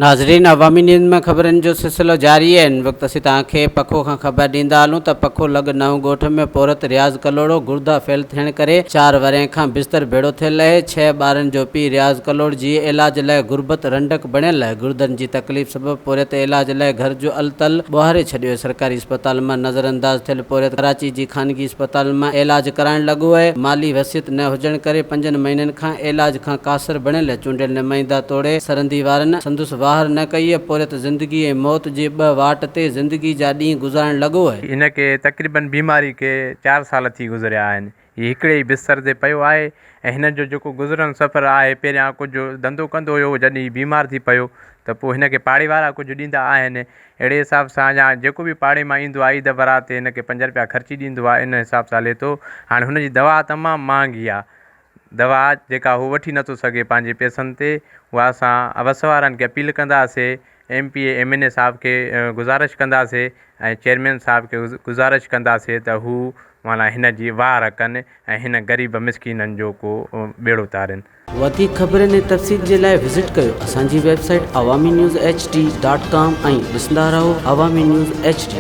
ناظرين عوامي نيوز ۾ خبرن جو سلسلو جاري آهي هن وقت اسين توهان کي پکو کان خبر ڏيندا هلون ته پکو لڳ نئون ڳوٺ ۾ پورهيت رياض ڪلهوڙو گردا فيل ٿيڻ ڪري چار ورهين کان بستر ڀيڙو ٿيل اهي ڇهه ٻارن جو پيء رياض ڪلهوڙ جي علاج لاء غربت رنڊڪ بڻيل گردن جي تڪليف سبب پورهيت علاج لاء گهر جو ال تل ٻوهاري ڇڏيو سرڪاري اسپتال مان نظرانداز ٿيل پورهيت ڪراچي جي خانگي اسپتال مان علاج ڪرائڻ لڳو اهي مالي وسعت نه هجڻ ڪري پنجن مهينن کان علاج کان قاصر بڻيل چونڊيل نمائندا توڙي سرندي وارن سندس واهر نه ڪئي. پورهيت زندگي ۽ موت جي ٻه واٽ تي زندگي جا ڏينهن گذارڻ لڳو. هن کي تقريبن بيماري کي چار سال ٿي گذريا آهن. هي هڪڙي ئي بستر تي پيو آهي ۽ هن جو جيڪو گذرن سفر آهي پهريان ڪجهه ڌنڌو ڪندو هيو جڏهن هي بيمار ٿي پيو ته پوء هن کي پاڙي وارا ڪجهه ڏيندا آهن اهڙي حساب سان يا جيڪو به پاڙي مان ايندو آهي عيد برات تي هن کي پنج رپيا خرچي ڏيندو آهي ان حساب سان هلي ٿو هاڻي هن جي دوا تمام مهانگي آهي دوا جيڪا هو وٺي نٿو سگهي پنهنجي پئسن تي اها اسان وس وارن کي اپيل ڪنداسي M P A M N A صاحب کي گذارش ڪنداسي ۽ چيئرمين صاحب کي گذارش ڪنداسي ته هو معنيٰ هن جي واهر ڪن ۽ هن غريب مسڪينن جو ڪو ٻيڙو تارين. وڌيڪ خبرن ۽ تفصيل جي لاء وزٽ ڪيو اسان جي website Awami news H D dot com ۽ ڏسندا رهو عوامي نيوز ايڇ ڊي.